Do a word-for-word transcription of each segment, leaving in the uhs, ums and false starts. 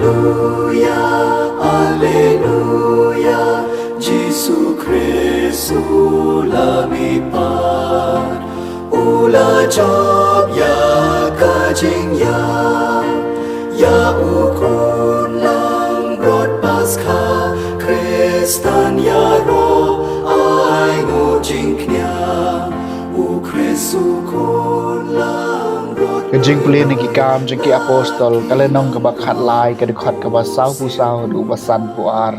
Alleluia, Alleluia, Jisu Khrist u la mihpat, u la jop ïa ka jingïap, ïa u khun langbrot Paskha, Khristan ïaroh ai nguh jingkñia, u Khrist u khun langbrot. Ka jingpule na ki kam jong ki apostol, ka lynnong kaba khatlai, ka dkhot kaba sawphew saw haduh ba sanphew ar.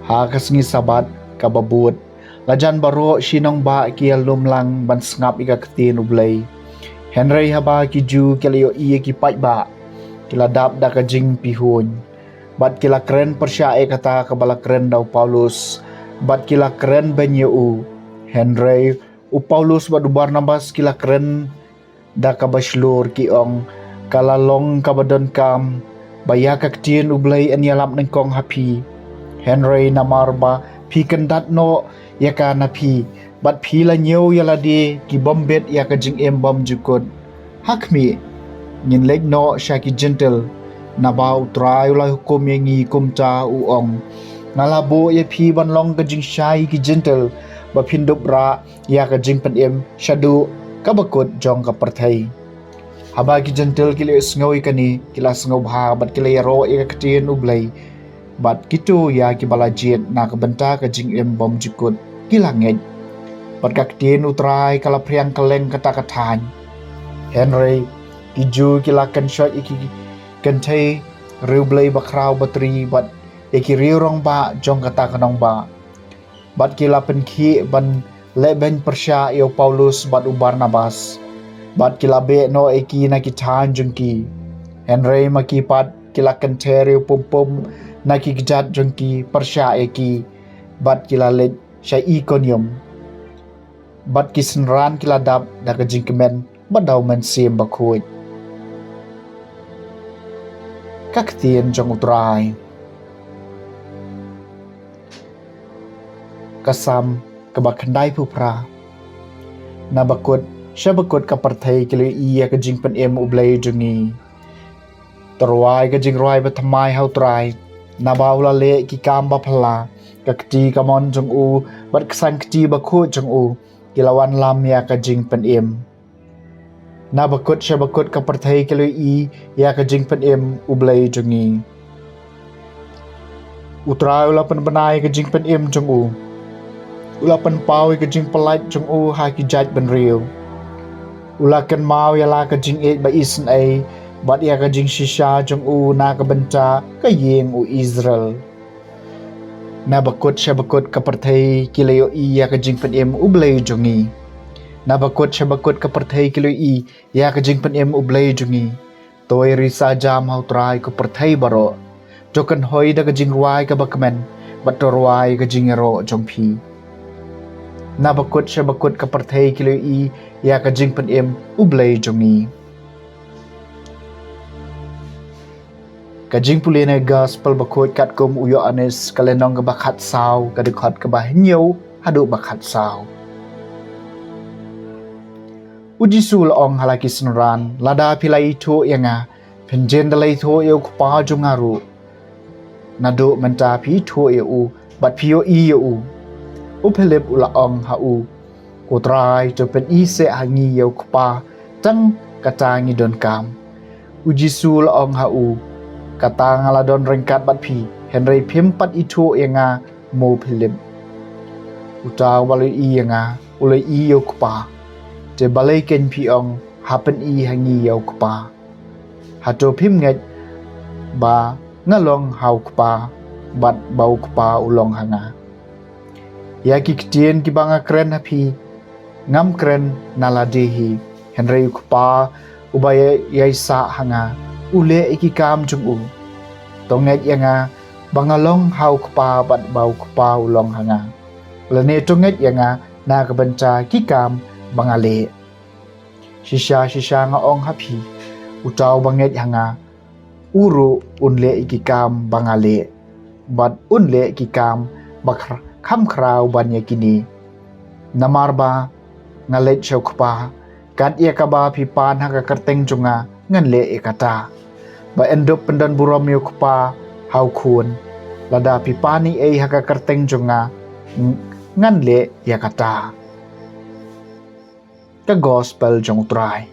Ha ka sngi Sabbath kaba bud, la jan baroh shi nongbah ki ïalum lang ban sngap ïa ka ktien U Blei. Hynrei haba ki Jiw ki la ïohi ïa ki paidbah, ki la dap da ka jingpihuiñ. Bad ki la kren pyrshah ïa kata kaba la kren da u Paulus, bad ki la kren beiñ ïa u. Hynrei u Paulus bad u Barnabas ki la kren da kaba shlur, ki ong, ka la long kaba donkam ba ïa ka ktien U Blei yn ïalap nyngkong ha phi. Hynrei namar ba phi kyndat noh ïa ka na phi, bad phi la ñiew ïa lade ki bym bit ïa ka jingim bymjukut. Ha khmih, ngin leit noh sha ki Jentil, naba U Trai u la hukum ïa ngi kumta, u ong, nga la buh ïa phi ban long ka jingshai ki Jentil, ba phin dup rah ïa ka jingpynim shaduh kaba kut jong ka pyrthei. Haba ki Jentil ki la ïohsngew ïa kane, ki la sngewbha bad ki la ïaroh ïa ka ktien U Blei. Bad kito ïa kiba la jied na ka bynta ka jingim bymjukut ki la ngeit. Bad ka ktien U Trai ka la phriang kylleng kata ka thaiñ. Hynrei ki Jiw ki la kynshoit ïa ki kynthei riewblei bakhraw batri bad ïa ki riew rangbah jong kata ka nongbah. Bad ki la pynkhih ban leh beiñ pyrshah ïa u Paulus bad u Barnabas. Bad ki la beh noh ïa ki na ki thaiñ jong ki. Hynrei ma ki pat ki la kynther ïa u pum pum na ki kjat jong ki pyrshah ïa ki. Bad ki la leit sha Ikonium. Bad ki synran ki la dap da ka jingkmen bad da U Mynsiem Bakhuid. Ka ktien jong U Trai. Ka Salm kaba khyndaiphew phra. Na bakut sha bakut ka pyrthei ki la ïohi ïa ka jingpynim U Blei jong ngi. To rwai ka jingrwai bathymmai ha U Trai, naba u la leh ki kam baphylla. Ka kti kamon jong u bad ka sangkti bakhuid jong u ki la wanlam ïa ka jingpynim. Na bakut sha bakut ka pyrthei ki la ïohi ïa ka jingpynim U Blei jong ngi. U Trai u la pynbna ïa ka jingpynim jong u. U la pynpaw ïa ka jingpyllait jong u ha ki jaitbynriew. U la kynmaw ïa la ka jingïeit ba isynei bad ïa ka jingshisha jong u na ka bynta ka ïing u Israel. Na bakut sha bakut ka pyrthei ki la ïohi ïa ka jingpynim U Blei jong ngi. Na bakut sha bakut ka pyrthei ki la ïohi ïa ka jingpynim U Blei jong ngi. To ïarisa jam ha U Trai ko pyrthei baroh. To kynhoi da ka jingrwai kaba kmen bad to rwai ka jingïaroh jong phi. Na bakut sha bakut ka pyrthei ki la ïohi ïa ka jingpynim U Blei jong ngi. Ka jingpule na Gospel Bakhuid katkum u Ïoannis, ka lynnong kaba khatsaw, ka dkhot kaba hynñiew haduh ba khatsaw. U Jisu u la ong ha la ki synran, lada phi la ithuh ïa nga, phin jin da la ithuh ïa u Kpa jong nga ruh. Naduh mynta phi ithuh ïa u bad phi ïohi ïa u. U Philip u la ong ha u, Ko Trai, to pyni seh ha ngi ïa u Kpa, tang kata ngi donkam. U Jisu u la ong ha u, kata nga la don ryngkat bad phi, hynrei phim pat ithuh ïa nga, mo Philip. Uta uba la ïohi ïa nga u la ïohi ïa u Kpa. Te balei keiñ phi ong, ha pyni ha ngi ïa u Kpa? Hato phim ngeit ba nga long ha u Kpa bad ba u Kpa u long ha nga? Ïa ki ktien kiba nga kren ha phi, ngam kren na lade hi, hynrei u Kpa uba ïai, ïai sah ha nga u leh ïa ki kam jong u. To ngeit ïa nga ba nga long ha u Kpa bad ba u Kpa u long ha nga. Lane to ngeit ïa nga na ka bynta ki kam ba nga leh. Shisha shisha nga ong ha phi, uta uba ngeit ha nga, u ruh un leh ïa ki kam ba nga leh, bad un leh ïa ki kam ba kham khraw ban ïa kine. Namar ba nga leit sha u Kpa, Kat ïa kaba phi pan ha ka kyrteng jong nga, ngan leh ïa kata. Ba yn dup pyndonburom ïa u Kpa ha u Khun. Lada phi pan ei ei ha ka kyrteng jong nga, ng-, ngan leh ïa kata. Ka Gospel jong u Trai.